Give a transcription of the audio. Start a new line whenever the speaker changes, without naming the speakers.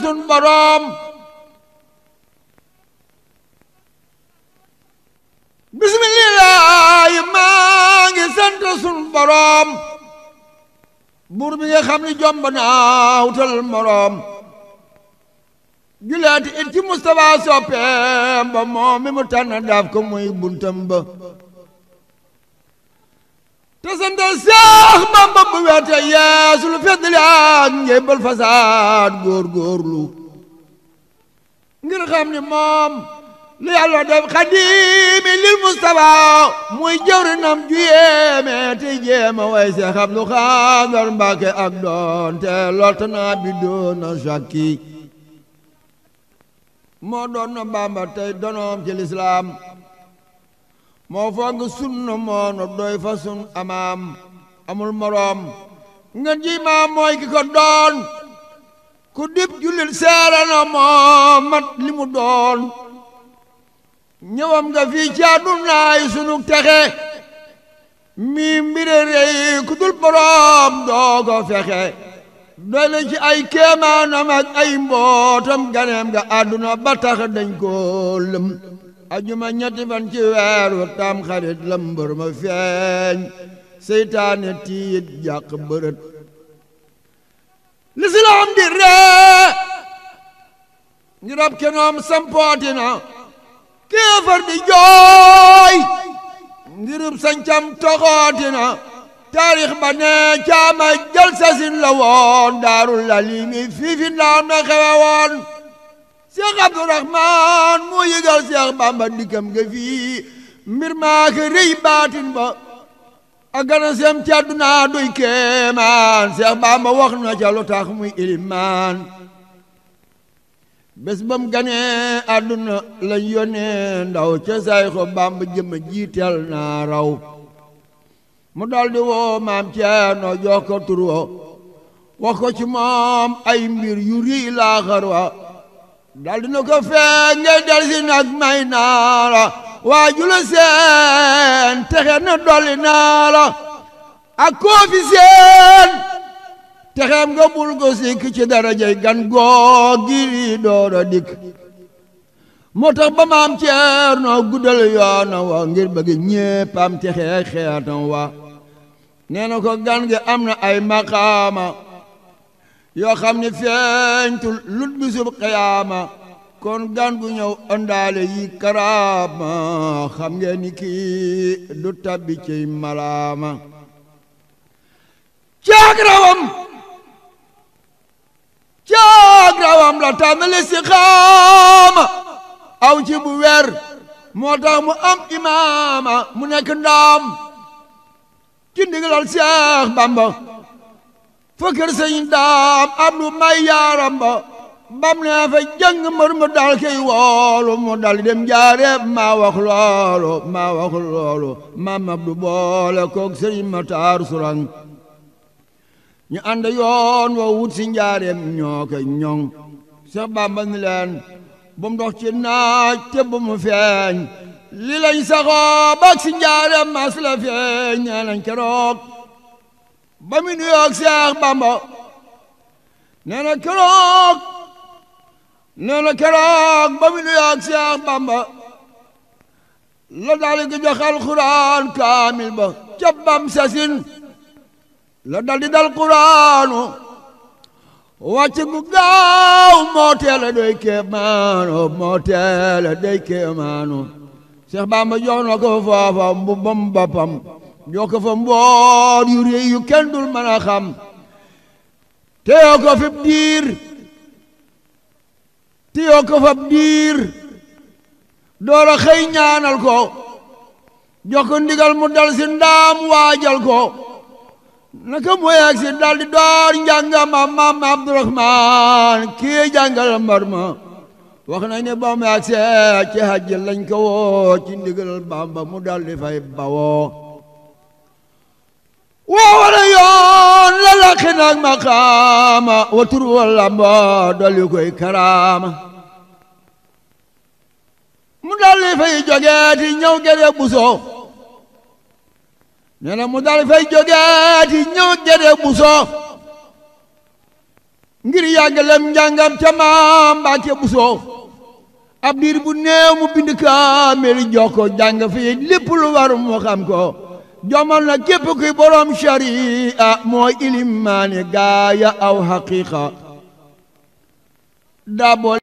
sun borom bismillaahi maa ngi sant sun borom buur bi nga xam ni jomb naa wutal morom juleeti it ci Mustafa soppeem ba moom mi mu tànn daaf ko muy buntam ba te santal Seex Bamba bu wete yeesu lu feddali ak njébbal fasaad góor-góorlu ngir xam ni moom lu yàlla def xadimi lil Mustafa muy jëwrinam ju yéeme te jéema way Seex Abdu Xaadar Mbàkke ak doon te lotna bi doona sakki moo doon na Bamba tey donoom ci lislaam moo foog sunna moo no doy fa sun amaam amul moroom nga ji maam mooy ki ko doon ku dib jullit seere na moo mat li mu doon ñëwam nga fii ci àddunaay sunu texe mi mbire rey ku dul boroom doo ko fexe doy na ci ay kéemaanam ak ay mbootam ganeem nga àdduna ba tax dañ ko lëm ajuma ñetti fan ci weeru tam xarit la mbër ma feeñ seytaane tiit jàq bërët lislaam di ree ngir ab kenoom sampootina kéefar di jooy ngirub sancam toxootina taarix ba ne caama jël sasin la woon daarul lalimi fiifi ndaam na xewe woon Seex Abdurahmaan moo yëgal Seex Bamba dikkam nga fii mbir maa ke rëy baatin ba ak gana seem ci àdduna doy kéemaan Seex Bamba wax na ca lu tax muy ilimaan bés bam ganee àdduna lañ yónnee ndaw ca say ko Bamba jëma jiital naa raw mu daldi woo maam Ceerno jox ko tur wo wax ko ci moom ay mbir yu rëy laaxar wa daldi na ko feeñ ngay del si nag may naa la waaju la seen texe na dolli naa la ak koo fi seen texeem nga bul ko sikk ci darajay gan goo giri doora dikk moo tax ba maam Ceerno guddal yoona wa ngir bëgg ñépp am texe xeetam wa nee na ko gan gi am na ay maqaama yoo xam ni feeñtul lut bisub qiyaama kon gan gu ñëw ëndaale yi karaama xam ngeen ni kii du tabbi ciy malaama caag rawam la tànnali si xaama aw ci bu wer moo tax mu am imaama mu nekk ndaam ci ndigalal Seex Bamba fa kër sëñ daam am lu may yaaram ba bam ne fa jëng mbër mu dal kay woolu mu dal dem njaareem maa wax loolu maam Abdu boole koog sëriñ Mataar Surang ñu ànd yoon wa wut si njaareem ñoo koy ñoŋ Seex Bamba ni leen bu mu dox ci naaj te bu mu feeñ li lañ saxoo bak si njaareem mas la feeñ nee nañ keroog ba mu nuyoog Seex Bamba nee na keroog ba mu nuyoog Seex Bamba la daal di jox alxuraan kaamil ba ca bam sasin la dal di dal quraanu wàcc gu gaaw moo teela doy kéemaanu Seex Bamba jox na ko foofa mbubbam boppam jox ko fa mboor yu réy yu kenn dul mën a xam téyoo ko fab diir door a xëy ñaanal ko jox ko ndigal mu dal si ndaam waajal ko naka mu yegg si dal di door njàngama maam Abdurahmaan kii jàngal mbar ma wax nañ ne ba mu yegg see ci hajj lañ ko woo ci ndigal Bamba mu dal di fay bawoo wala yoon la laqi nag maqaama wa tur walla mbo dolli koy karaama mu daldi fay jogeeti ñëw Gede Buso nee na mu daldi fay jogeeti ñëw Gede Buso ngir yàggalem njàngam ca Maam Mbàkke Buso ab diir bu néew mu bind kaamil jox ko jàng fi lépp lu war mu xam ko jomal na képp kuy borom sharia mooy ilimaani gaaya aw haqiqa daa boole